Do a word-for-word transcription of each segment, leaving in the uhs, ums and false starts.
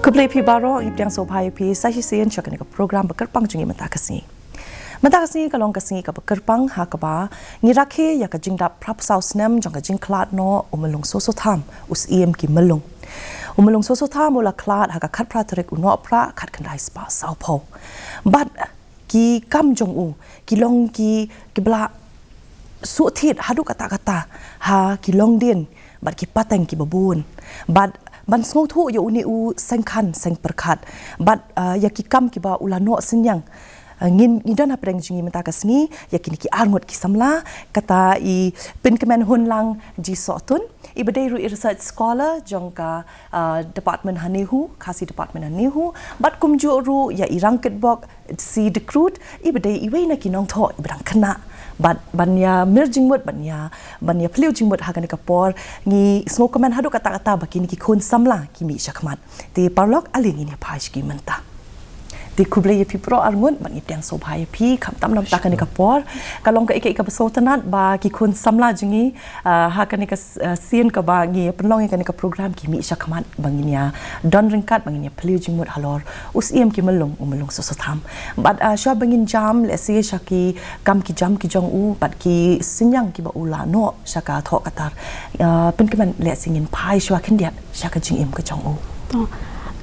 Khublei phi baroh, ngi pdiang sngewbha ïa phi sa shisien sha kane ka program ba kyrpang jong ngi mynta ka sngi. Mynta ka sngi ka long ka sngi kaba kyrpang ha kaba ngi rakhe ïa ka jingdap phra phew saw snem jong ka jingkhlad noh u Myllung Soso Tham, u Syiem ki Myllung. U Myllung Soso Tham u la khlad ha ka khatphra tarik u Nohprah khatkhyndai spah sawphew. Bad ki kam jong u ki long ki, kiba la suhthied haduh katta katta ha ki longdien bad ki pateng kiba bun. Bad ban sngewthuh ïa une u seng khan seng pyrkhat bad, ah, ïa ki kam kiba u la noh synñiang. Ah, ngin, ngi don hapdeng jong ngi mynta ka sngi ïa kine ki arngut ki samla, kata i Pynkmen Hunlang G Sohtun, iba dei ruh i research scholar jong ka, ah, department ha NEHU, Khasi department ha NEHU, bad kumjuh ruh ïa i Rangkitbok C Dkrut, iba dei iwei na ki nongthoh iba dang khynnah. Bad ban ïa mir jingmut, ban ïa, ban ïa phylliew jingmut ha kane ka por, ngi sngewkmen haduh katta katta ba kine ki khun samla ki mih shakhmat. Te paralok, ale ngin ïa phai sha ki mynta. Te khublei ïa phi baroh arngut, bad ngi pdiang sngewbha ïa phi, khamtam namar kane ka por. Ka long kaei kaei kaba sngewtynnat ba ki khun samla jong ngi, ah, ha kane ka s-, ah, sien kaba ngi pynlong ïa kane ka program ki mih shakhmat ba ngin ïa don ryngkat, ba ngin ïa phylliew jingmut halor u Syiem ki Myllung, u Myllung Soso Tham. Bad, ah, shuwa ba ngin jam lehse sha ki kam ki jam ki jong u bad ki synñiang kiba u la noh sha ka thoh ka tar, ah, Pynkmen, lehse ngin phai shuwa khyndiat sha ka jingim ka jong u. To,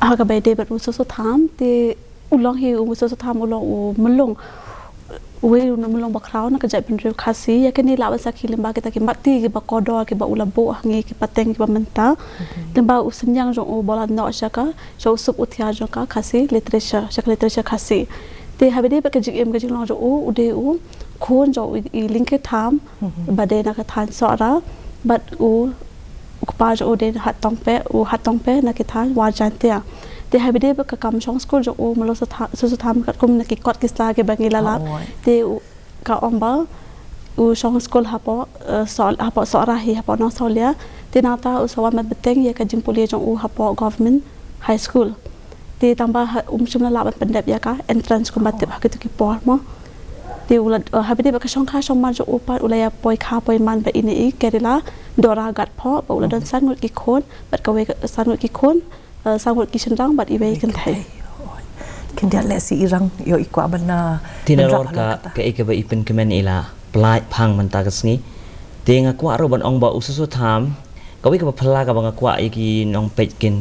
ha kaba ïadei bad u Soso Tham, te u long hi, u Soso Tham u long u Myllung, uwei u Myllung bakhraw na ka jaitbynriew Khasi. Ïa kane lah ban sakhi lyngba kita ki mat ti kiba kordor kiba u la buh ha ngi ki pateng kiba mynta. Mhm. Lyngba u synñiang jong u ba u la noh sha ka, sha u sup u thiar jong ka Khasi literature, sha ka literature Khasi. Te haba ïadei bad ka jingim ka jinglong jong u, u dei u khun jong u i, i Lyngkhe Tham, Mhm. ba dei na ka thaiñ Sohra, bad u, u kpa jong u dei Hat Tongpe, u Hat Tongpe na ki thaiñ War Jaintia. Te haba ïadei bad ka kam shong skul jong u Myllung Soso Tha-, Soso Tham katkum na ki kot ki sla kiba ngi la lap. Hooid. Te u, ka ong ba u shong skul hapoh, eh, Soh-, hapoh Sohra hi, hapoh Nongsawlia. Te nangta u sa wan ban bteng ïa ka jingpule jong u hapoh Government High School. Te tangba ha, um shym la lah ban pyndep ïa ka entrance kumba tip ha kito ki por mo. Te u la, eh, haba ïadei bad ka shongkha shongman jong u pat, u la ïa poi kha poi man bad ine i Kerala, Dora Gatphoh, ba u la don san ngut ki khun, bad kawei ka, san ngut ki khun, eh, san ngut ki shynrang bad iwei i kynthei. Khyndiat lehse i Rang, ïoh i kwah ban, ah, Te nalor ka, kaei kaba i Pynkmen i la pyllait phang mynta ka sngi. Te nga kwah ruh ban ong ba u Soso Tham, kawei kaba phylla kaba nga kwah ïa ki nongpeit kin,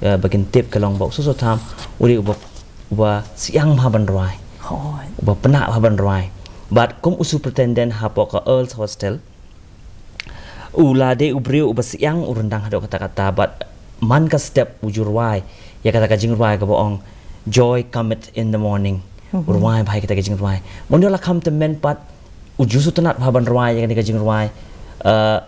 eh, ba kin tip ka long ba u Soso Tham u dei uba, uba syang bha ban rwai. Hooid. Uba pynah bha ban rwai. Bad kum u superintendent hapoh ka Earls Hostel, u la dei u briew uba syang, u ryndang haduh katta katta, bad man ka step u ju rwai ïa kata ka jingrwai kaba ong, "Joy cometh in the morning." Mhm. U rwai bha ïa kata ka jingrwai. Mynta la kham tymmen pat, u ju sngewtynnat bha ban rwai ïa kane ka jingrwai, eh,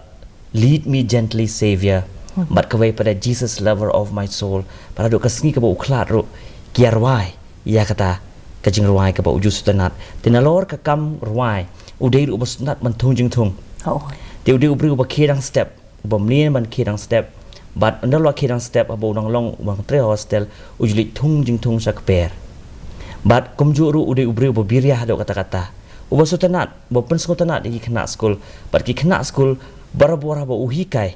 "Lead me gently, Savior." Mhm. Bad kawei pat, "Jesus, lover of my soul." Bad haduh ka sngi kaba u khlad ruh, ki ïa rwai ïa kata ka jingrwai kaba u ju sngewtynnat. Te nalor ka kam rwai, u dei ruh uba sngewtynnat ban thung jingthung. Hooid. Te u dei u briew uba khie dang step, uba mlien ban khie dang step. Bad ynda la khie dang step, haba u dang long u ban trei hostel, u ju leit thung jingthung sha kper. Bad kumjuh ruh u dei u briew uba biria haduh katta katta, uba sngewtynnat, uba pynsngewtynnat ïa ki khynnah skul. Bad ki khynnah skul barabor haba u hikai,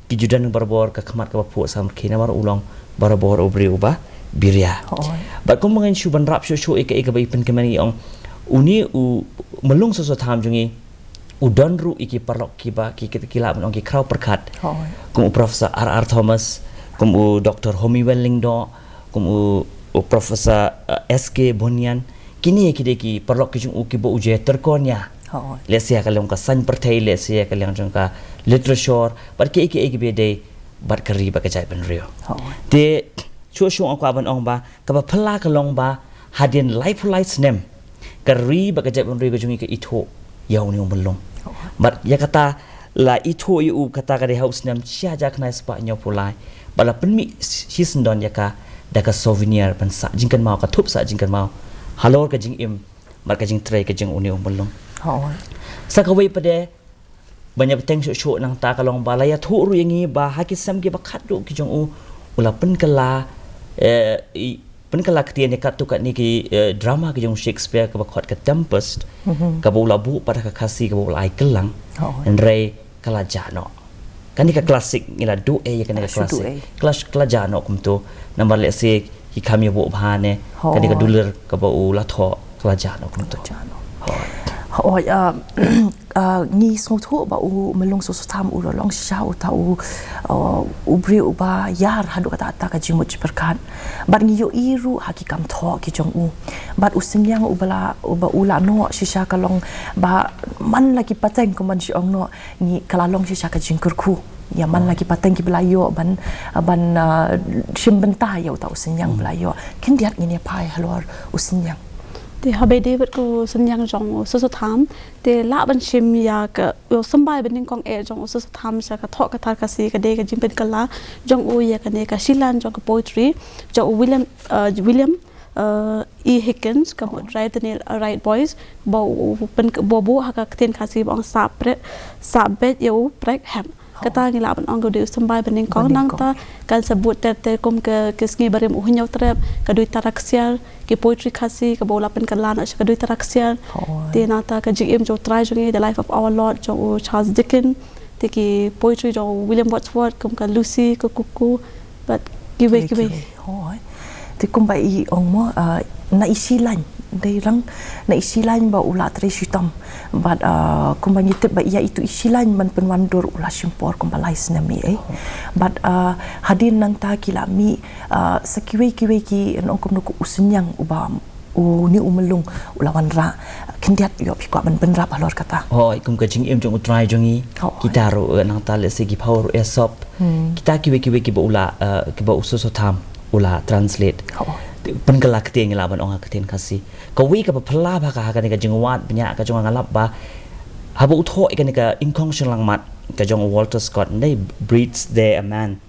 ki ju don barabor ka khmat kaba phuh samrkhie namar u long barabor u briew uba biria. Hooid. Bad kumba ngin shu ban wrap shuh shuh ïa kaei kaba i Pynkmen i ong, une u Myllung Soso Tham jong ngi u don ruh ïa ki paralok kiba ki, ki, ki lah ban ong ki khraw pyrkhat. Hooid. Kum u Professor R R Thomas, kum u Doctor Homiwell Lyngdoh, kum u, u Professor, eh, S K Bonian. Kine ki dei ki paralok ki jong u kiba u ju tyrkon ïa. Hooid. Lehse ïa ka liang ka saiñ pyrthei, lehse ïa ka liang jong ka literature, bad kiei kiei kiba dei bad ka ri bad ka jaitbynriew. Hooid. Te shuh shuh nga kwah ban ong ba kaba phylla ka long ba hadien laiphew lai snem ka ri bad ka jaitbynriew ka jong ngi ka ithuh ïa une u Myllung. Hooid. Bad ïa kata la ithuh ïa u, kata ka dei ha u snem shi hajar khyndai spah hynñiewphew lai. Bad la pynmih shisyndon ïa ka da ka souvenir ban sah jingkynmaw, ka thup sah jingkynmaw halor ka jingim bad ka jingtrei ka jong une u Myllung. Hooid. Sa kawei pat de ban ïa bteng shuh shuh nangta ka long ba la ïathuh ruh ïa ngi ba ha ki snem kiba khatduh ki jong u, u la pynkylla, eh, i, pynkylla ktien ïa katto katne ki, eh, drama ki jong Shakespeare kaba khot ka Tempest, Mhm. kaba u la buh pat ha ka Khasi kaba u la ai kyllang, Hooid. hynrei ka la jah noh. Kane ka classic ngi la duh ei ïa kane ka classic. Clash ka la jah noh kumto. Namar lehse ki kham ïa buh bha ne. Kane ka dulir kaba u la thoh ka la jah noh kumto. Hooid, ngi sngewthuh ba u Myllung Soso Tham u long shisha uta u briew uba ïar haduh katta katta ka jingmut jingpyrkhat. Bad ngi ïohi ruh ha ki kam thoh ki jong u. Bad u synñiang uba u la noh shisha ka long ba man la ki pateng kumban shu ong noh ngi ka la long shisha ka jingkyrkhu. Ïa man la ki pateng kiba la ïoh ban ban shim bynta ïa uta u synñiang ba la ïoh. Khyndiat ngin ïa phai halor u synñiang. Te haba ïadei bad u synñiang jong u Soso Tham te lah ban shim ïa ka u symbai banyngkong eh jong u Soso Tham sha ka thoh ka tar Khasi ka dei ka jingpynkylla jong u ïa kane ka shilan jong ka poetry jong u William William E. Higgins ka mut Right Daniel Right Boys ba u ba buh ha ka ktien Khasi ba ong sah pret sah bet ïa u prek hem. Kata ngi lah ban ong ka dei u symbai banyngkong nangta kan sa bud ter ter kum ka ki sngi barim u Hynñiewtrep ka dei tara ksiar ki poetry Khasi kaba u la pynkylla noh sha ka dei tara ksiar. Te nangta ka jingim jong u Trai jong ngi The Life of Our Lord jong u Charles Dickens. Te ki poetry jong u William Wordsworth kum ka Lucy ka Kuku bad kiwei kiwei. Te kumba i ong mo na i shi lain dei rang na i shi lain ba u la trei shitom bad kumba ngi tip ba ïa itu i shi lain ban pynwandur u la shim por kumba lai snem ïa ei. Bad hadien nangta ki la mih sa kiwei kiwei ki nongkum nukuk u synñiang uba u ni u Myllung u la wanrah khyndiat ïoh phi kwah ban bynrap halor kata. Hooid kum ka jingim jong u Trai jong ngi kita ruh nangta lehse ki phaw ruh Aesop. Kita kiwei kiwei kiba u la kiba u Soso Tham u la translate. Pynkylla ktien ngi lah ban ong ha ktien Khasi. Kawei kaba phylla bha ka ha kane ka jingwad bniah ka jong nga lap ba haba u thoh ïa kane ka Ingkhong Shyllangmat ka jong u Walter Scott ne Breathes There a Man.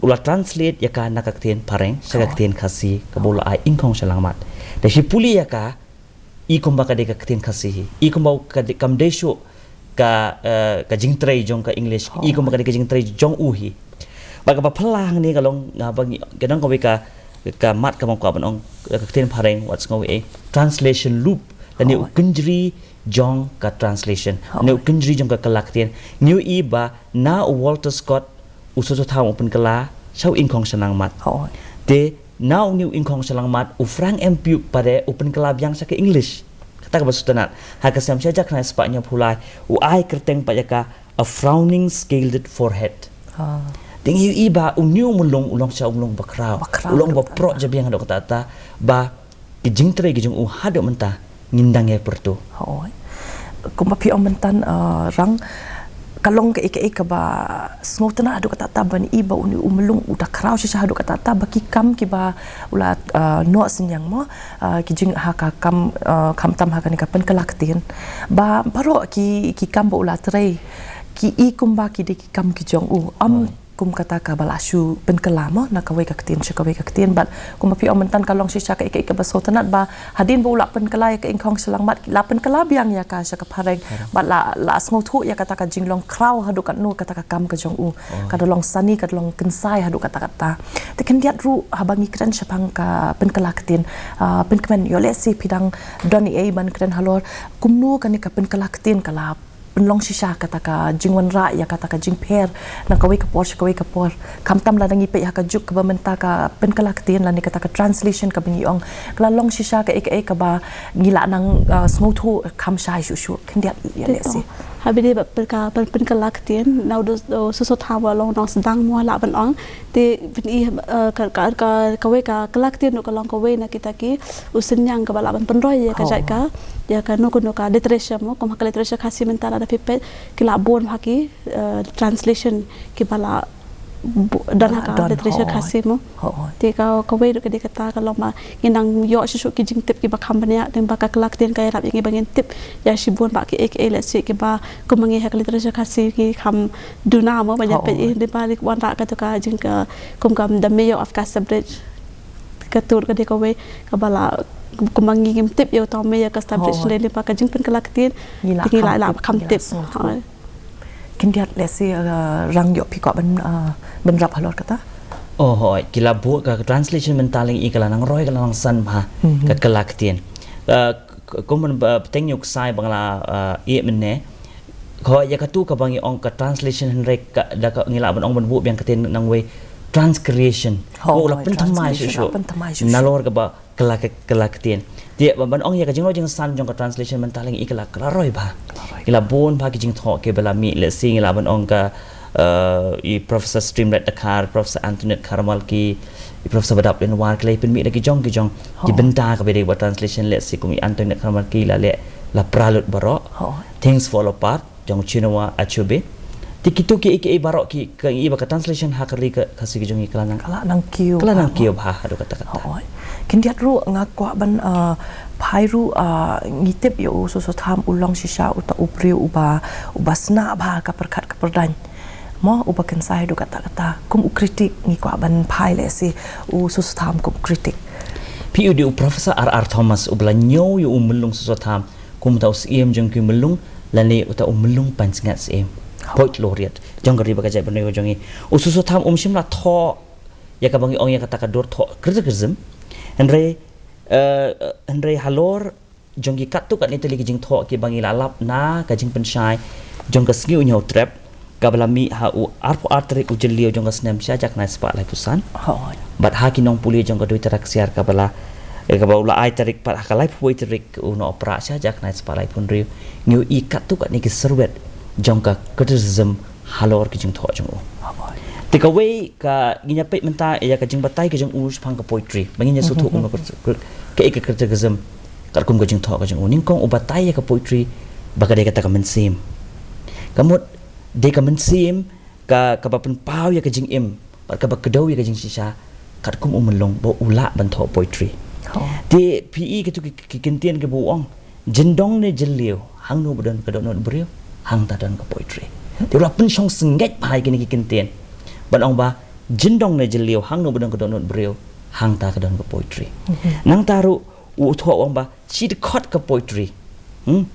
U la translate ïa ka na ka ktien Phareng sha ka ktien Khasi kaba u la ai Ingkhong Shyllangmat. Da shi puli ïa ka i kumba ka dei ka ktien Khasi hi i kumba ka dei kam dei shuh ka ka jingtrei jong ka English i kumba ka dei ka jingtrei jong u hi. Ba kaba phylla hangne ka long nga ba ngi ka dang kawei ka ka mat kaba kwah ban ong ka ktien Phareng wat sngew ei translation loop lane u kynjri jong ka translation lane u kynjri jong ka kylla ktien. Ngi ïohi ba na u Walter Scott u Soso Tham u pynkylla sha u Ingkhong Shyllangmat. Te na u ni u Ingkhong Shyllangmat u Frank M Pugh pat u pynkylla biang sha ka English. Kata kaba sngewtynnat ha ka snem shi hajar khyndai spah hynñiewphew lai u ai kyrteng pat ïa ka A Frowning Scalded Forehead. Te ngi ïohi ba u ni u Myllung u long sha u Myllung ba khraw u long ba proh jabieng haduh katta katta ba ki jingtrei ki jong u haduh mynta ngin dang ïa pyrto. Hooid. Kumba phi ong mynta rang ka long kaei kaei kaba sngewtynnat haduh katta katta ban i ba u ni u Myllung u da khraw shisha haduh katta katta ba ki kam kiba u la noh synñiang mo ki jing ha ka kam khamtam ha kane ka pynkylla ktien ba baroh ki ki kam ba u la trei ki i kumba ki dei ki kam ki jong u am kum kata kaba la shu pynkylla mo na kawei ka ktien sha kawei ka ktien bad kumba phi ong mynta ka long shisha kaei kaei kaba sngewtynnat ba hadien ba u la pynkylla ïa ka Ingkhong Shyllangmat la pynkylla biang ïa ka sha ka Phareng bad la la sngewthuh ïa kata ka jinglong khraw haduh katno kata ka kam ka jong u ka da long sani ka da long kynsai haduh katta katta. Te khyndiat ruh haba ngi kren shaphang ka pynkylla ktien pynkmen ïoh lehse phi dang don ei ban kren halor kumno kane ka pynkylla ktien ka la pynlong shisha kata ka jingwanrah ïa kata ka jingpher na kawei ka por sha kawei ka por. Khamtam lada ngi peit ha ka juk kaba mynta ka pynkylla ktien lane kata ka translation kaba ngi ong ka la long shisha kaei kaei kaba ngi la nang sngewthuh kham shai shuh shuh khyndiat ïa lehse. Haba dei ba pynkylla ktien na u Soso Tham u long nongsdang mo lah ban ong. Te pyn i ka ka kawei ka kylla ktien ruh ka long kawei na kita ki u synñiang kaba lah ban pynroi ïa ka jait ka ïa kano kano ka literature mo kum ha ka literature Khasi mynta lada phi peit ki la bun bha ki translation kiba la don ha ka literature Khasi mo. Te ka kawei ruh ka dei kata ka long ba ngin nang ïoh shuh shuh ki jingtip kiba kham bniah lyngba ka kylla ktien ka ïarap ïa ngi ba ngin tip ïa shibun bah kiei kiei lehse kiba kum ma ngi ha ka literature Khasi ki kham duna mo ba ïa peit ïa lyngba lei ka wanrah kato ka jing ka kum ka The Mayor of Casterbridge. Kato ruh ka dei kawei kaba la kum ma ngi ngim tip ïa uta u Mayor Casterbridge lei lyngba ka jingpynkylla ktien. Ngi la kham tip. Khyndiat lehse rang ïoh phi kwah ban bynrap halor kata. Oh hooid, ki la buh ka translation mynta lei i ka la nang roi ka la nang san bha ka kylla ktien. Kum ban bteng ïa u ksai ba nga la ïeh mynne Ka ïa katu kaba ngi ong ka translation, hynrei ka da ka ngi lah ban ong ban buh biang ka ktien nangwei transcreation. Hooid, u la pynthymmai shuh shuh. Nalor kaba kylla ka, kylla ktien. Te ban, ban ong ïa ka jinglong jingsan jong ka translation mynta leng i kylla, kylla roi bha. Kylla bun bha ki jingthoh kiba la mih, let's say ngi lah ban ong ka, eh, i Professor Streamlet Dkhar, Professor Antoinette Kharmalki, i Professor Badap Linwar, ki la pynmih da ki jong ki jong ki bynta kaba dei ba translation, let's say kum i Antoinette Kharmalki la leh La Pralut Baroh, Things Fall Apart jong Chinua Achebe. Te kitu kiei kiei baroh ki, ka ngi ba ka translation ha ka ri ka Khasi ka jong ngi ka la nang, ka la nang kiew, ka la nang kiew bha haduh katta katta. Khyndiat ruh nga kwah ban, ah, phai ruh, ah, ngi tip ïa u Soso Tham u long shisha uta u briew uba, uba sna bha ka pyrkhat ka pyrdaiñ. Mo, uba kynsai haduh katta katta. Kum u critic ngi kwah ban phai lehse u Soso Tham kum u critic. Phi ïohi u Professor R R Thomas uba la ñiew ïa u myllung Soso Tham kum uta u syiem jong ki myllung, lane uta u myllung pansngiat syiem, Poet Laureate jong ka ri bad ka jaitbynriew jong ngi. U Soso Tham um shym la thoh ïa kaba ngi ong ïa kata ka dur thoh criticism. Hynrei, eh, hynrei halor jong ki katto katne tylli ki jingthoh kiba ngi la lap na ka jingpynshai jong ka Sngi U Ñiewtrep kaba la mih ha u arphew ar tarik u Jylliew jong ka snem shi hajar khyndai spah laiphew san. Bad ha ki nongpule jong ka Duitara Ksiar kaba la, eh, kaba u la ai tarik pat ha ka laiphew wei tarik u Nohprah shi hajar khyndai spah laiphew hynriew. Ngi ïohi katto katne ki syrwet jong ka criticism halor ki jingthoh jong u. Te kawei ka ngin ïa peit mynta ïa ka jingbatai ka jong u shaphang ka poetry. Ba ngin ïa sngewthuh kumno ka, ka, ka criticism katkum ka jingthoh ka jong u. Nyngkong u batai ïa ka poetry ba ka dei kata ka mynsiem. Ka mut dei ka mynsiem ka, kaba pynpaw ïa ka jingim bad kaba kdew ïa ka jingshisha katkum u myllung ba u lah ban thoh poetry. Te phi i kitu ki, ki kyntien kiba u ong, jyndong ne jylliew, hangno ba don ka dohnud briew, hangta don ka poetry. Te u la pynshong sngewbha ïa kine ki kyntien ban ong ba jyndong ne jylliew, hangno ba don ka dohnud briew, hangta ka don ka poetry. Nangta ruh u thoh u ong ba shi dkhot ka poetry, hmm,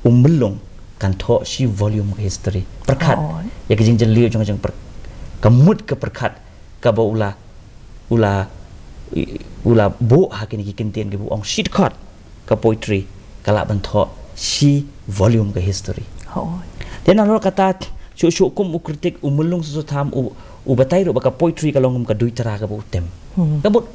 u myllung kan thoh shi volume ka history. Pyrkhat ïa ka jingjylliew jong ka jingpyr-, ka mut ka pyrkhat kaba u la, u la, u la buh ha kine ki kyntien kiba u ong, shi dkhot ka poetry ka lah ban thoh shi volume ka history. Te nalor kata, shuh shuh kum u critic u myllung Soso Tham u, u batai ruh ba ka poetry ka long kum ka duitara kaba u tem. Ka mut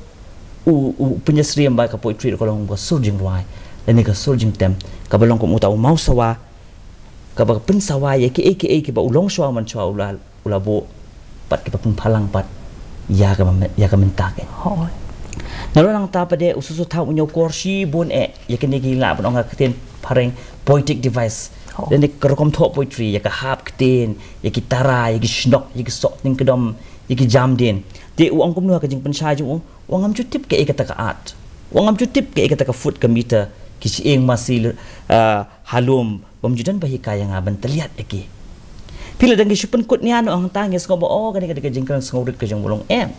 u, u pynïasyriem ba ka poetry ruh ka long kum ka sur jingrwai lane ka sur jingtem, kaba long kum uta u mawsawa kaba pynsawa ïa kiei kiei kiba u longshuwa manshuwa u la, u la buh, bad kiba pynphalang pat ïa ka myn-, ïa ka mynta kein. Nalor nangta pat de u Soso Tham u ñiewkor shibun eh ïa kine ki lah ban ong ha ka ktien phareng poetic device. Lane ka rukom thoh poetry, ïa ka hap ktien, ïa ki tara, ïa ki shnok, ïa ki soh tyngkdom, ïa ki jam dien. Te u ong kumno ha ka jingpynshai jong u, u ong ngam ju tip kaei kata ka art. U ong ngam ju tip kaei kata ka foot ka meter, ki shyieng masi, ah, ha lum, bym ju don ba hikai ïa nga ban tylliat ïa ki. Phi la dang ki shu pynkut nian, u ong hangta ngi sngew ba, oh, kane ka dei ka jingkren sngewrit ka jong u, long em.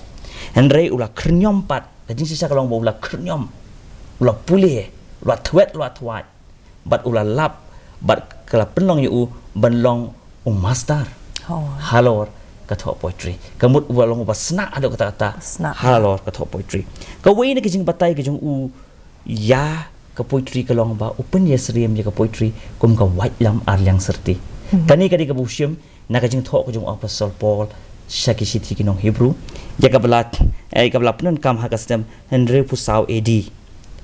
Hynrei u la khyrñiom pat, ka jingshisha ka long ba u la khyrñiom, u la pule, u la thwet, u la thwait, bad u la lap, bad ka la pynlong ïa u ban long u master halor ka thoh poetry. Ka mut u la long uba sna haduh katta katta halor ka thoh poetry. Kawei na ki jingbatai ka jong u ïa ka poetry ka long ba u pynïasyriem ïa ka poetry kum ka waitlam arliang syrti. Kane ka dei kaba u shim na ka jingthoh ka jong u Apostol Paul sha ki shithi ki nong Hebru, ïa kaba la, eh, ïa kaba la pyndonkam ha ka snem hynriewphew saw A D.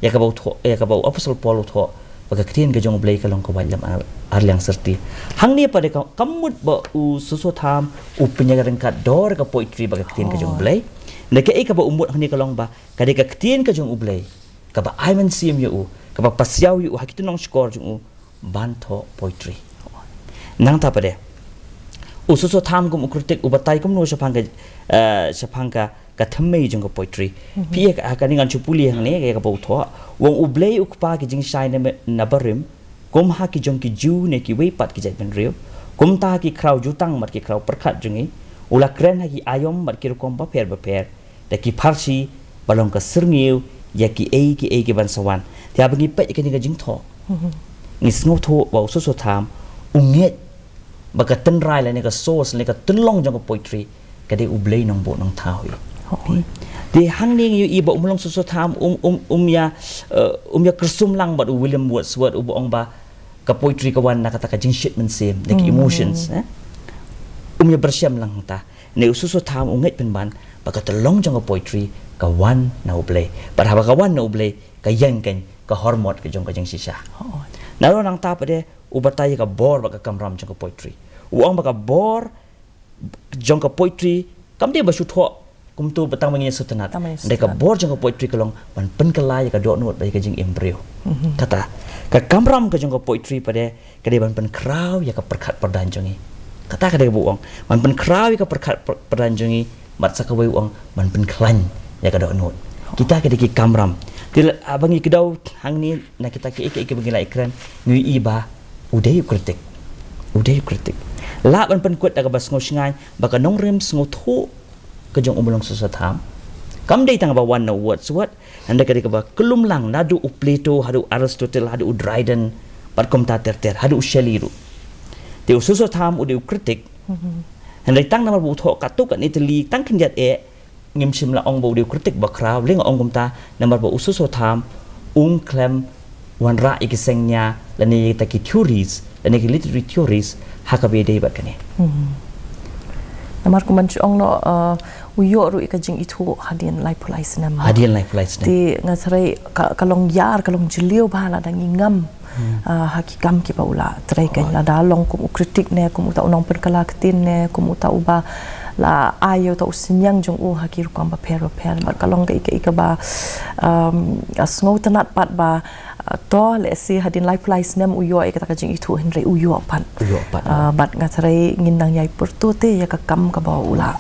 Ïa kaba u thoh, ïa kaba u Apostol Paul u thoh ba ka ktien ka jong U Blei ka long ka waitlam ar-, arliang syrti. Hangne pat de ka, ka mut ba u Soso Tham u pynïaryngkat dor ka poetry bad ka ktien ka jong U Blei. Na kaei kaba u mut hangne ka long ba ka dei ka ktien ka jong U Blei kaba ai mynsiem ïa u, kaba pasiaw ïa u ha ki tynnong shkor jong u ban thoh poetry. Nangta pat de u Soso Tham kum u critic u batai kumno shaphang ka, eh, shaphang ka, ka thymmei jong ka poetry. Phi ïa ka, ha kane ngan shu pule hangne ïa kaba u thoh. U ong U Blei u Kpa ki jingshai na me-, na barim, kum ha ki jong ki Jiw ne kiwei pat ki jaitbynriew, kumta ha ki khraw jutang bad ki khraw pyrkhat jong ngi, u la kren ha ki aïom bad ki rukom bapher bapher da ki pharshi ba long ka syrngiew ïa kiei kiei ki ban sa wan. Te haba ngi peit ïa kane ka jingthoh, ngi sngewthuh ba u Soso Tham u ngeit ba ka tynrai lane ka source lane ka tynlong jong ka poetry ka dei U Blei Nongbuh Nongthaw hi. Te hangne ngi ïohi ba u myllung Soso Tham um, um, um ïa, eh, um ïa kyrsum lang bad u William Wordsworth uba ong ba Ka poetry ka wan na kata ka jingshit mynsiem, na ki emotions, eh? Um ïa byrsham lang hangta. Ne u Soso Tham u ngeit pynban ba ka tyllong jong ka poetry ka wan na U Blei. Bad haba ka wan na U Blei, ka ïeng kein ka hormot ka jong ka jingshisha. Nalor nangta pat de u batai ïa ka bor bad ka kamram jong ka poetry. U ong ba ka bor jong ka poetry kam dei ba shu thoh kumto ba tang ba ngin ïa sngewtynnat. Tang ba ngin ïa sngewtynnat. Hynrei ka bor jong ka poetry ka long ban pynkylla ïa ka dohnud bad ïa ka jingim briew. Kata ka kamram ka jong ka poetry pat de ka dei ban pynkhraw ïa ka pyrkhat pyrdan jong ngi. Kata ka dei ba u ong ban pynkhraw ïa ka pyrkhat pyr-, pyrdan jong ngi. Bad sa kawei u ong ban pynkhlaiñ ïa ka dohnud. Kita ki dei ki kamram. Te la, haba ngi kdew hangne na kita kiei kiei kiba ngi la ïakren, ngi ïohi ba u dei u kritik. U dei u kritik. Lah ban pynkut da kaba sngewsngaiñ ba ka nongrim sngewthuh ka jong u Mawlong Soso Tham kam dei tang ba wan na u Wordsworth, hynrei ka dei kaba kyllum lang naduh u Plato haduh u Aristotle haduh u Dryden bad kumta ter ter haduh u Shelley ruh. Te u Soso Tham u dei u kritik. Hynrei tang namar ba u thoh katto katne tylli tang khyndiat eh, ngim shym la ong ba u dei u kritik ba khraw, lei nga ong kumta namar ba u Soso Tham um khlem wanrah ïa ki seng nia lane ïa kita ki theories lane ki literary theories ha kaba ïadei bad kane. Namar kumban shu ong noh, uh, u ïoh ruh ïa ka jingithuh hadien laiphew lai snem. Hadien laiphew lai snem. Te nga tharai ka, ka long ïar, ka long jylliew bha lada ngi ngam, uh, ha ki kam kiba u la trei kein, lada long kum u kritik ne kum uta u nongpynkylla ktien ne kum uta uba la ai ïa uta u synñiang jong u ha ki rukom bapher bapher. Bad ka long kaei kaei kaba, um, sngewtynnat pat ba, uh, to lehse hadien laiphew lai snem u ïoh ïa kata ka jingithuh hynrei u ïoh pat. U ïoh pat. Uh, bad nga tharai ngin nang ïai pyrto te ïa ka kam kaba u la,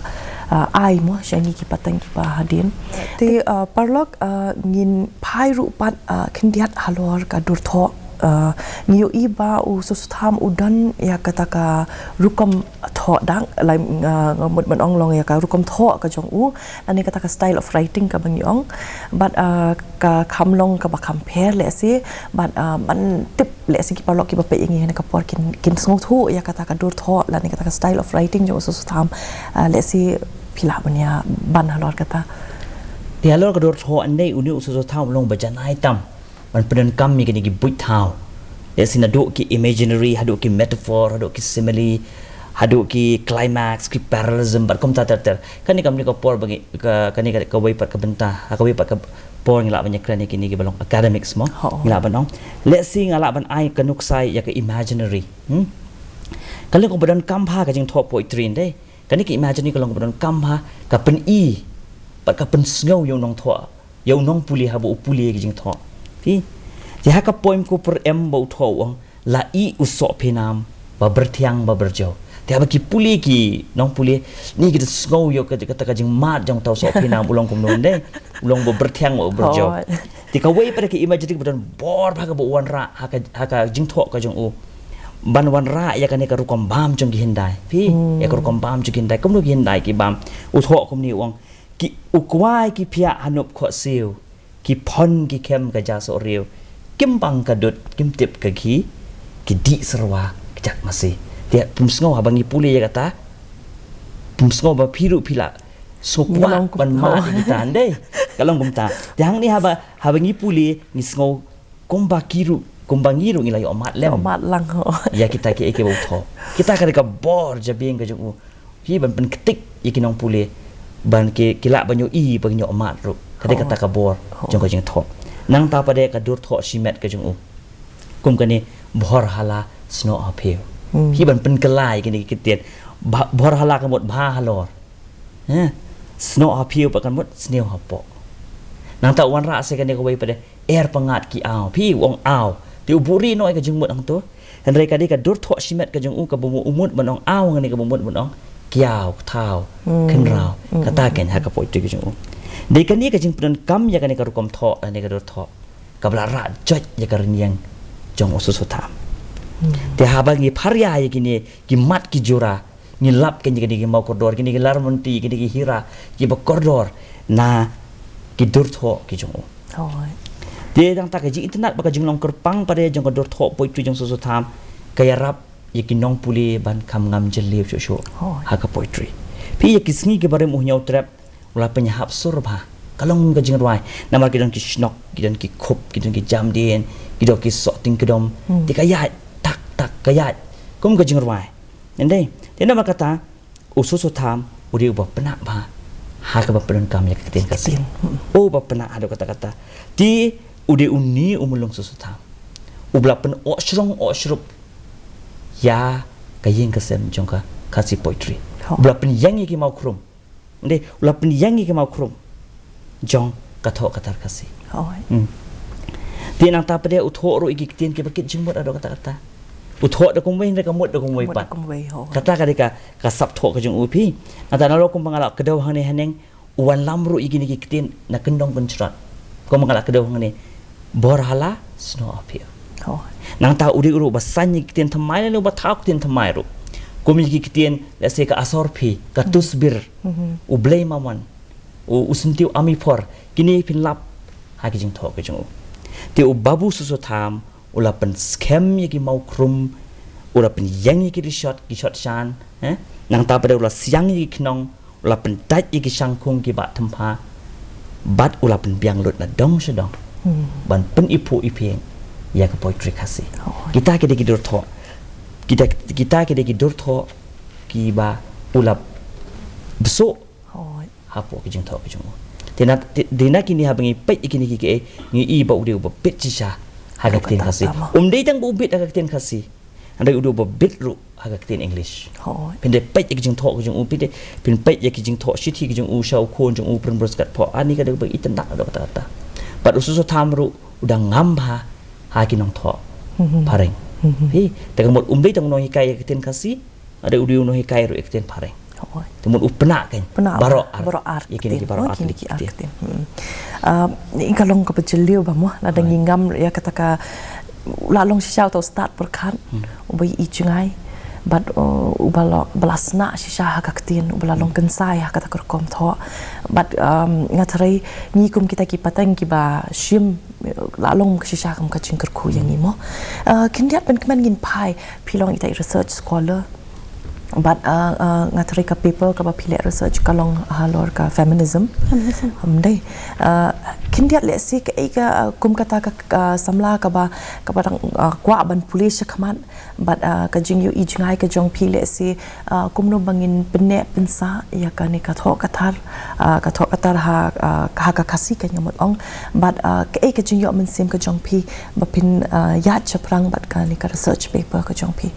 uh, ai mo sha ngi ki pateng kiba hadien. Te, uh, paralok, uh, ngin phai ruh pat, uh, khyndiat halor ka dur thoh. Uh, ngi ïohi ba u Soso Tham u don ïa kata ka rukom thoh dang, lai, uh, nga mut ban ong long ïa ka rukom thoh ka jong u lane kata ka style of writing kaba ngi ong. Bad, uh, ka kham long kaba kham pher lehse, bad, uh, ban tip lehse ki paralok kiba peit ïa ngi ha kane ka por kin, kin sngewthuh ïa kata ka dur thoh lane kata ka style of writing jong u Soso Tham, uh, lehse phi lah ban ïa ban halor kata. Te halor ka dur thoh, ynda une u Soso Tham u long ba janai tam ban pyndonkam ïa kine ki buit thaw. Lehse naduh ki imaginary, haduh ki metaphor, haduh ki simile, haduh ki climax, ki parallelism, bad kumta ter ter. Kane kam dei ka por ba ngi, ka, kane ka, kawei pat ka bynta, ha kawei pat ka por ngi lah ban ïakren ïa kine kiba long academics mo. Ngi lah ban ong. Lehse nga lah ban ai ka nuksa ïa ka imaginary. Hmm? Ka long kaba donkam bha ka jingthoh poetry ynda. Kane ka imaginary ka long kaba donkam bha ka pyni bad ka pynsngew ïa u nongthoh. Ïa u nongpule haba u pule ïa ka jingthoh. Phi. Te ha ka poem Ko Pyrem ba u thoh u ong la ih u sohphinam ba byrthiang ba byrjew. Te haba ki pule ki nongpule ne ki da sngew ïa ka, kata ka jingmad jong uta u sohphinam u long kumno ynda. U long ba byrthiang ba byrjew. Te kawei pat ka imaginary ba don bor bha kaba u wanrah ha ka, ha ka jingthoh ka jong u. Ban wanrah ïa kane ka rukom bam jong ki hyndai. Phi, ïa ka rukom bam jong ki hyndai. Kumno ki hyndai ki bam. U thoh kumne u ong. Ki u kwai ki phiah ha nop khohsiew, ki phon ki khem ka ja sohriew, kim bang ka dud, kim tip ka ghi, ki dih serwa ka jak masi. Te pum sngew haba ngi pule ïa kata, pum sngew ba phi ruh phi la sngew kwah ban mad ïa kita ynda. Ka long kumta. Te hangne haba, haba ngi pule ngi sngew kumba ki ruh, kumba ngi ruh ngi la ïoh mad lem. Ïoh mad lang ho. Ïa kita kiei kiba u thoh. Kita ka dei ka bor jabieng ka jong u. Phi ban pynktik ïa ki nongpule ban ki, ki lah ban ïohi ban ïoh mad ruh. Ka dei kata ka bor jong ka jingthoh. Nangta pat de ka dur thoh shimet ka jong u. Kum kane bhor hala snoh ha phew. Phi ban pynkylla ïa kine ki ktien. Bhor hala ka mut bha halor. Snoh ha phew pat ka mut sniew hapoh. Nangta u wanrah sa kane kawei pat de. Er pyngngad ki aw. Phi u ong aw. Te u buhrieh noh ïa ka jingmut hangto. Hynrei ka dei ka dur thoh shimet ka jong u kaba u mut ban ong aw hangne kaba u mut ban ong kiaw, kthaw, khynraw. Kata kein ha ka poetry ka jong u. Dei kane ka jingpyndonkam ïa kane ka rukom thoh, kane ka dur thoh. Kaba la rah joit ïa ka rynïeng jong u Soso Tham. Te haba ngi pharia ïa kine ki mat ki jura, ngi lap kine, kine ki mawkordor, kine ki larmynti, kine ki hira kiba kordor na ki dur thoh ki jong u. Te nangta ka jingitynnad bad ka jinglong kyrpang pat de jong ka dur thoh poetry jong u Soso Tham ka ïarap ïa ki nongpule ban kham ngam jylliew shuh shuh ha ka poetry. Phi, ïa ki sngi kiba rim u Hynñiewtrep u la pynïahap sur bha. Ka long ka jingrwai. Namar ki don ki shnok, ki don ki khup, ki don ki jamdien, ki don ki sohtyngkdom. Te ka ïaid tak ka ïaid kum ka jingrwai. Ynda te namar kata u Soso Tham u dei uba pynah bha ha kaba pyndonkam ïa ka ktien Khasi. Uba pynah haduh katta katta. Te u dei une u Myllung Soso Tham uba la pyn-oh shrong oh shrup ïa ka ïing ka sem jong ka Khasi poetry. Uba la pynïeng ïa ki mawkhrum. Ynda u la pynïeng ïa ki mawkhrum jong ka thoh ka tar Khasi. Te nangta pat de u thoh ruh ïa ki ktien kiba kit jingmut haduh katta katta. U thoh da kumwei hynrei ka mut da kumwei pat. Kata ka dei ka sap thoh ka jong u phi. Nangta nalor kumba nga la kdew hangne haneng u wanlam ruh ïa kine ki ktien na kyndong kynshrot. Kumba nga la kdew hangne bor hala snoh aphi. Nangta u dei ruh uba saiñ ïa ki ktien thymmai lane uba thaw ktien thymmai ruh. Kum ïa ki ktien lehse ka asor phi, ka tusbir, u blei mamon, u syntiew ami por, kine phin lap ha ki jingthoh ki jong u. Te u Babu Soso Tham u la pynskhem ïa ki mawkhrum, u la pynïeng ïa ki rishot, ki shot shan, nangta pat de u la siang ïa ki khnong, u la pyndait ïa ki shangkhung ki bah thympha bad u la pynbiang lut na dong sha dong ban pyniphuh iphieng ïa ka poetry Khasi. Kita ki dei ki dur thoh, kita ki dei ki dur thoh kiba u la bsuh hapoh ki jingthoh ki jong u. Te na kine haba ngi peit ïa kine ki kiei ngi i ba u dei uba bit shisha ha ka ktien Khasi. Um dei tang ba u bit ha ka ktien Khasi, hynrei u dei uba bit ruh ha ka ktien English. Phin dei peit ïa ki jingthoh ki jong u, phin dei phin peit ïa ki jingthoh shithi ki jong u sha u khun jong u Primrose Katphoh, ani ka dei ba itynnad haduh katta katta. Bad u Soso Tham ruh u dang ngam bha ha ki nongthoh phareng. Te ka mut um dei tang u nonghikai ïa ka ktien Khasi, hynrei u dei u nonghikai ruh ïa ka ktien phareng. Te mut u pynah kein baroh ar ïa kine ki baroh ar ktien. Ka long kaba jylliew ba mo lada ngi ngam ïa kata ka, la long shisha uta u stad pyrkhat uba i jngai bad uba la sna shisha ha ka ktien, uba la long kynsai ha kata ka rukom thoh. Bad nga tharai ngi kum kita ki pateng kiba shim la long ka shisha kum ka jingkyrkhu ïa ngi mo. Khyndiat ban kmen ngin phai, phi long ita i research scholar. Bad nga tharai ka paper kaba phi leh research ka long halor ka feminism. Feminism. Ym dei. Khyndiat lehse kaei ka kum kata ka samla kaba kaba dang kwah ban pule shakhmat. Bad ka jingïohi jngai ka jong phi lehse kumno ba ngin pynneh pynsah ïa kane ka thoh ka tar, ka thoh ka tar ha ka Khasi ka nga mut ong. Bad kaei ka jingïoh mynsiem ka jong phi ba phin ïaid shaphrang bad kane ka research paper ka jong phi?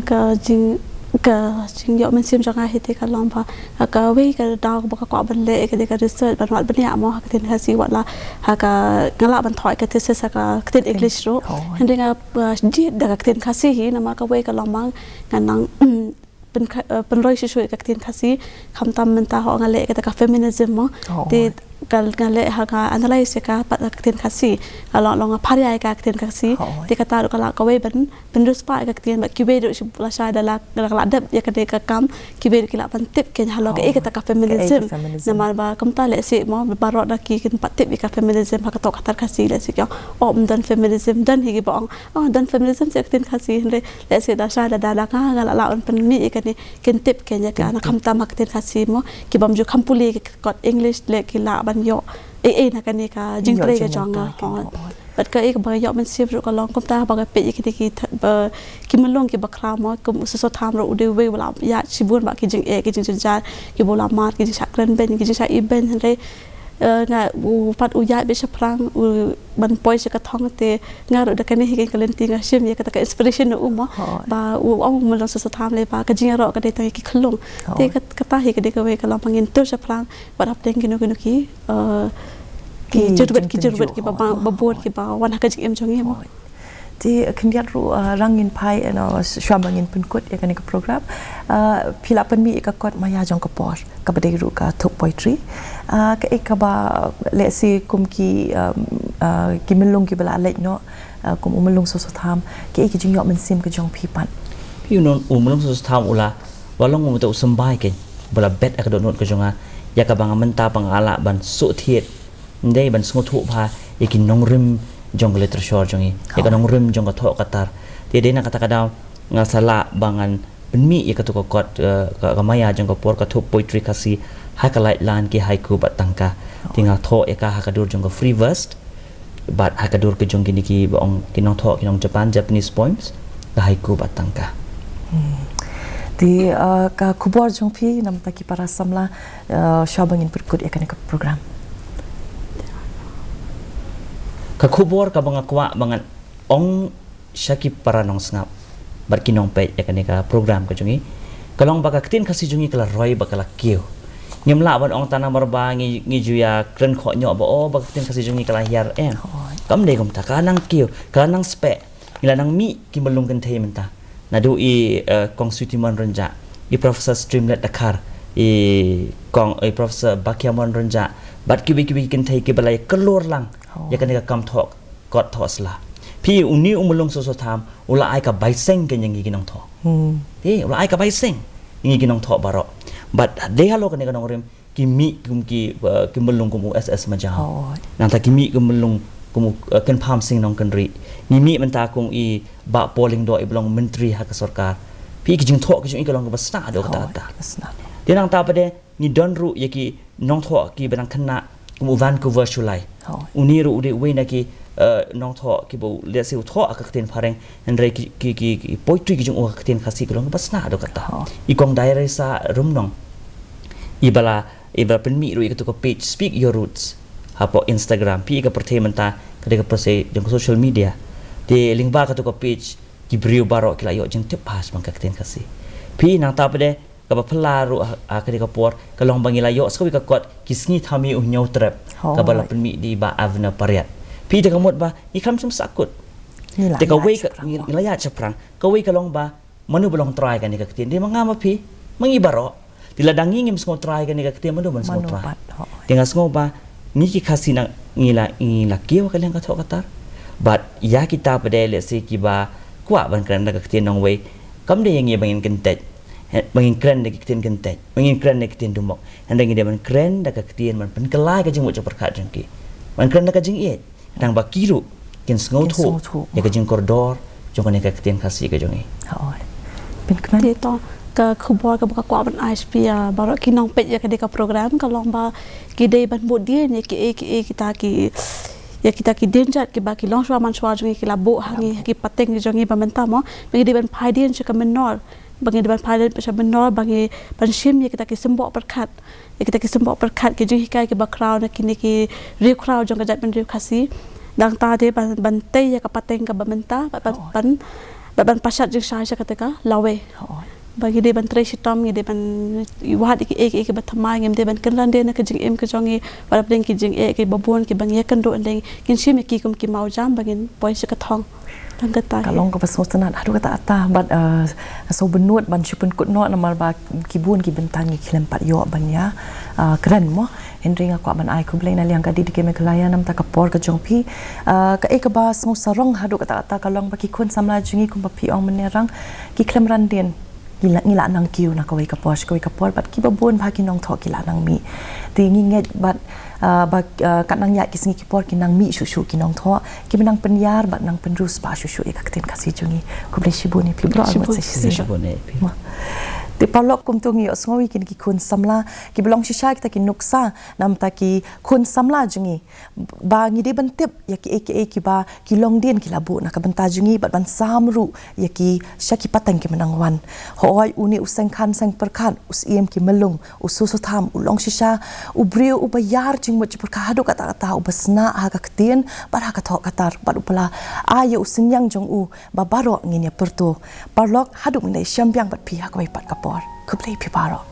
Ka jing ka jingïoh mynsiem jong nga hi te ka long ba ha kawei ka daw ba ka kwah ban leh ka dei ka research ban wad bniah mo ha ka ktien Khasi, wat la ha ka nga lah ban thoh ka thesis ha ka ktien English ruh. Hynrei nga jied da ka ktien Khasi hi namar kawei ka long ba nga nang pynroi shuh shuh ïa ka ktien Khasi, khamtam mynta ho nga leh kata ka feminism mo. Te ka nga leh ha nga analyse ïa ka pat ka ktien Khasi, ka long long nga pharia ïa ka ktien Khasi. Te kata ruh ka lah kawei ban pynriewspah ïa ka ktien bad kiwei ruh shu la shai da la la dep ïa ka dei ka kam, kiwei ruh ki lah ban tip kein halor kaei kata ka feminism. Namar ba kumta lehse mo baroh da ki kin pat tip ïa ka feminism ha ka thoh ka tar Khasi lehse ki ong oh ym don feminism, don hi kiba ong oh don feminism sha ka ktien Khasi, hynrei lehse da shai da da nga nga lah lah ban pynmih ïa kane kin tip kein ïa ka na khamtam ha ka ktien Khasi mo, ki bym ju kham pule ka kot English leh ki lah ban ïoh ei ei na kane ka jingtrei ka jong nga. Bad kaei kaba ïoh mynsiem ruh ka long kumta ba nga peit ïa kine ki ki myllung kiba khraw mo, kum u Soso Tham ruh u dei uwei uba la ïaid shibun bad ki jingeh ki jingjynjar, kiba la mar, ki jingshah kren beiñ, ki jingshah ibeiñ, hynrei nga u pat u ïaid beit shaphrang u ban poi sha ka thong. Te nga ruh da kane hi ka lynti nga shim ïa kata ka inspiration na u mo, ba u ong u Myllung Soso Tham lei ba ka jingïaroh ka dei tang ïa ki khyllung. Te kata hi ka dei kawei ka long ba ngin tur shaphrang wat hapdeng kino kino ki ki jurwet ki jurwet kiba bun kiba wan ha ka jingim jong ngi mo. Te khyndiat ruh rang ngin phai, shuwa ba ngin pynkut ïa kane ka program, phi la pynmih ïa ka kot Maya jong ka por kaba dei ruh ka thup poetry. Kaei kaba lehse kum ki ki myllung kiba la leit noh, kum u Myllung Soso Tham, kaei ka jingïoh mynsiem ka jong phi pat? Phi u Myllung Soso Tham u la, u la long uta u symbai kein uba la bet ha ka dohnud ka jong nga ïa kaba nga mynta ba nga lah ban shu thied, ym dei ban sngewthuh bha ïa ki nongrim jong ka literature jong ngi, ïa ka nongrim jong ka thoh ka tar. Te dei na kata ka daw nga sa lah ba ngan pynmih ïa katu ka kot, ka Maya jong ka por, ka thup poetry Khasi ha ka laitlan ki haiku bad tangka. Te nga thoh ïa ka ha ka dur jong ka free verse bad ha ka dur ka jong kine kiba ong ki nongthoh ki nong Japan, Japanese poems. ka haiku bad tang ka. Te ka khubor jong phi namar ki para samla shuwa ba ngin pynkut ïa kane ka program. Ka khubor kaba nga kwah ba ngan ong sha ki para nongsngap bad ki nongpeit ïa kane ka program ka jong ngi, ka long ba ka ktien Khasi jong ngi ka la roi bad ka la kiew. Ngim lah ban ong tang namar ba ngi ju ïa kren khohñioh ba o ba ka ktien Khasi jong ngi ka la hiar, em. Kam dei kumta, ka la nang kiew, ka la nang speh. Ngi la nang mih ki myllung kynthei mynta, naduh i Kong Sweety Mon Rynjah, i Professor Streamlet Dkhar, i Kong, i Professor Bakiamon Rynjah bad kiwei kiwei ki kynthei kiba la ïa khlur lang ïa kane ka kam thoh kot thoh sla. Phi, uni u myllung Soso Tham u la ai ka bai seng ïa ngi ki nongthoh. Phi, u la ai ka bai seng ïa ngi ki nongthoh baroh. Bad dei halor kane ka nongrim ki mih kum ki, ki myllung kum u S S Majaw. Nangta ki mih kum myllung kum u Kynpham Sing Nongkynrih. Ngi mih mynta kum i Bah Paul Lyngdoh iba long myntri ha ka sorkar. Phi, ki jingthoh ki jong i ka long kaba sna haduh katta katta. Te nangta pat de ngi don ruh ïa ki nongthoh kiba nang khynnah kum u Vancouver Shullai. Uni ruh u dei uwei na ki nongthoh kiba u lehse u thoh ha ka ktien phareng, hynrei ki, ki, ki poetry ki jong u ha ka ktien Khasi ka long kaba sna haduh katta. I Kong Dairesa Rymnong iba la, iba la pynmih ruh ïa katu ka page Speak Your Roots hapoh Instagram. Phi, ka pyrthei mynta ka dei ka pyrthei jong ka social media. Te lyngba katu ka page ki briew baroh ki la ïoh jingtip bha shaphang ka ktien Khasi. Phi, nangta pat de kaba phylla ruh ha, ha kane ka por ka long ba ngi la ïoh sa kawei ka kot Ki Sngi Thaw Mih U Hynñiew Trep, kaba la pynmih da i Bah Avner Pariat. Phi, te ka mut ba ngi khlem shym sahkut. Te kawei ka, ngi la ïaid shaphrang. Kawei ka long ba mano ba long trai kane ka ktien? Dei ma nga ma phi, ma ngi baroh. Te lada ngi ngim sngew trai kane ka ktien, mano ban sngew trai? Te nga sngew ba ngi ki Khasi nang ngi la, ngi la kiew ha ka liang ka thoh ka tar. Bad ïa kita pat de lehse kiba kwah ban kren da ka ktien nongwei, kam dei ïa ngi ba ngin kyntait, ba ngin kren da ki ktien kyntait, ba ngin kren da ki ktien dumok. Hynrei ngi dei ban kren da ka ktien ban pynkylla ïa ka jingmut jingpyrkhat jong ki, ban kren da ka jingïeit, tang ba ki ruh kin sngewthuh ïa ka jingkordor jong kane ka ktien Khasi ka jong ngi. Te to ka khubor kaba nga kwah ban ai sha phi, baroh ki nongpeit ïa kane ka program, ka long ba ki dei ban buh dien ïa kiei kiei kita ki, ïa kita ki dienjat kiba ki longshuwa manshuwa jong ngi ki la buh ha ngi, ha ki pateng jong ngi ba mynta mo, ba ngi dei ban phai dien sha ka mynnor, ba ngi dei ban phai dien sha mynnor, ba ngi ban shim ïa kita ki symboh pyrkhat, ïa kita ki symboh pyrkhat, ki jinghikai kiba khraw na kine ki riewkhraw jong ka jaitbynriew Khasi. Nangta de ban, ban tei ïa ka pateng kaba mynta, ban, ban, ban, ban pashat jingshai sha kata ka lawei. Ba ngi dei ban trei shitom, ngi dei ban wad ïa kiei kiei kiba thymmai, ngim dei ban kynran de na ka jingim ka jong ngi, wat hapdeng ki jingeh kiba bun kiba ngi ïakynduh, hynrei ngin shim ïa ki kum ki mawjam ba ngin poi sha ka thong. Tang kata. Ka long kaba sngewtynnat haduh katta katta, bad sngewbynnud ban shu pynkut noh namar ba ki bun ki bynta ngi khlem pat ïoh ban ïa kren mo. Hynrei nga kwah ban ai khublei na liang ka D D K Meghalaya namar ka por ka jong phi. Kaei kaba sngewsarong haduh katta katta ka long ba ki khun samla jong ngi kumba phi ong mynne Rang, ki khlem ran dien. Ngi la, ngi la nang kiew na kawei ka por sha kawei ka por, bad kiba bun bha ki nongthoh ki la nang mih. Te ngi ngeit bad ba kat nang ïaid ki sngi ki por kin nang mih shuh shuh ki nongthoh kiba nang pynïar bad nang pynrus ba shuh shuh ïa ka ktien Khasi jong ngi. Khublei shibun ïa phi baroh. Te paralok, kumto ngi ïohsngew ïa kine ki khun samla kiba long shisha kita ki nuksa namar ki khun samla jong ngi, ba ngi dei ban tip ïa kiei kiei kiba ki longdien ki la buh na ka bynta jong ngi bad ban sam ruh ïa ki sha ki pateng kiba nang wan. Hooid, une u seng khan seng pyrkhat, u Syiem ki Myllung, u Soso Tham, u long shisha u briew uba ïar jingmut jingpyrkhat haduh katta katta, uba sna ha ka ktien bad ha ka thoh ka tar, bad uba la ai ïa u synñiang jong u ba baroh ngin ïa pyrto. Paralok, haduh ngin ïa shem biang bad phi ha kawei pat ka por. Khublei phi baroh.